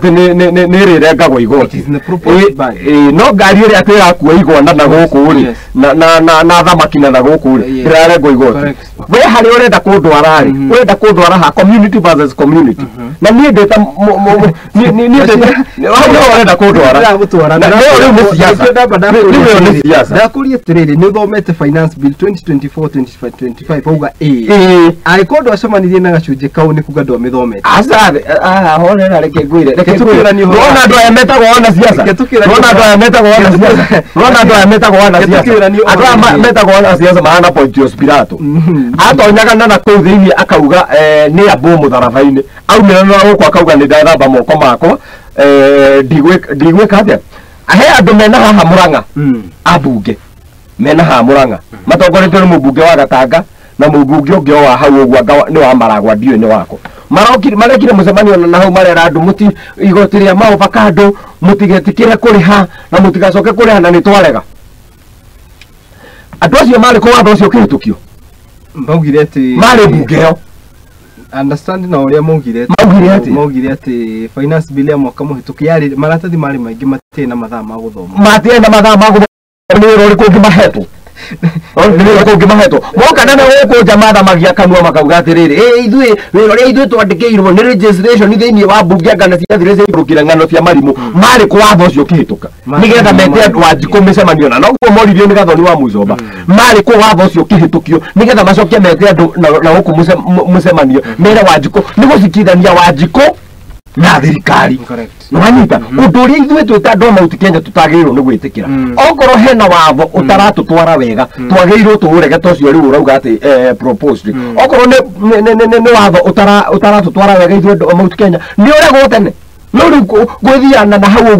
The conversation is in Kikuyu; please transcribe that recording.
Atĩ nĩ ĩrĩrengagwo igoti. It is in the proposed budget. No ngari ĩrĩa atĩ ĩrakua igwana na gũkũ rĩ, na thamaki na gũkũ rĩ, ndĩrarengwo igoti. We harĩa ũrenda kũndwara rĩ, ũrenda kũndwara ha community versus community, na niĩ ndĩ ta niĩ ndĩ hau nĩho ũrenda kũndwara. Ndĩragũtwara. Na ĩyo rĩu nĩ siasa. Rĩu ĩyo nĩ siasa. Ndakũria atĩrĩrĩ, nĩ ũthomete Finance Bill 2024 2025, auga ĩĩ? Ĩĩ. Angĩkorwo ndwacemanirie na gacunjĩ kau, nĩ kuga ndwamĩthomete. Aca, horera, reke ngwĩre, reke Reke ngwĩre. tũkĩranie ũhoro. Wona andũ aya metagwo wana siasa. Reke tũkĩranie Wona andũ aya metagwo wana siasa. Wona andũ aya metagwo wana Reke siasa. tũkĩranie Andũ aya ũhoro wĩgiĩ. metagwo wana siasa mahana Pontius Pilato. Atonyaga na kũu thĩinĩ akauga nĩ ambwo mũtharaba-inĩ. Aumĩra na gũkũ akauga nĩ ndathamba moko makwa, ndigwĩka atĩa. He andũ mena haha Mũrang'a, ambunge mena haha Mũrang'a matongoretio nĩ mũmbunge wa Gatanga na mũmbunge ũngĩ o wa hau ũguo, anga nĩ wa Maragwa, ndiũĩ nĩ wako. Marokire marekire mũcemanio na hau marera andũ mũti igoti rĩa maovakando mũtigetĩkĩre kũrĩha na mũtigacoke kũrĩha na nĩ twarega. Andũ acio marĩ kũ watho ũcio ũkĩhĩtũkio? Maugire atĩ Marĩ mbunge ĩyo. Understand na ũrĩa maugire. Maugire atĩa? Maugire atĩ Finance Bill ya mwaka mũhĩtũku yarĩ maratathi marĩ maingĩ, matirĩ na mathaa ma gũthoma. Matirĩ na mathaa ma gũthoma. Nĩ wĩra ũrĩkũ ũngĩ mahetwo? Nĩ wĩra ũrĩkũ ũngĩ mahetwo moka na gũkũ nja mathamagia kanua makauga atĩrĩrĩ, ĩ ithuĩ wĩra ũrĩa ithuĩ twandĩkĩirwo nĩ registration thĩinĩ wa mbunge, anga na ciathire ciaikũrũkire ng'ano cia marimũ. Marĩ kũ watho ũcio ũkĩhĩtũka nĩgetha mete andũ Wanjikũ mĩcemanio? Na noguo moririo nĩ Gathoni wa Mucomba, marĩ kũ watho ũcio ũkĩhĩtũkio nĩgetha macoke mete andũ na gũkũ mũcemanio mere Wanjikũ nĩ gũcikithania Wanjikũ na thirikari? Nĩwanyita ũndũ ũrĩa ithuĩ twĩ ta andũ a Mount Kenya tũtagĩrĩirwo nĩ gwĩtĩkĩra? Okorwo hena watho ũtaratũtwara wega, twagĩrĩirwo tũũrege ta ũcio rĩu ũrauga atĩ proposed. Okorwo nĩ watho ũtaratũtwara wega ithuĩ andũ a Mount Kenya, nĩ ũregwo tene. No rĩu gwĩthiana na hau ũguo.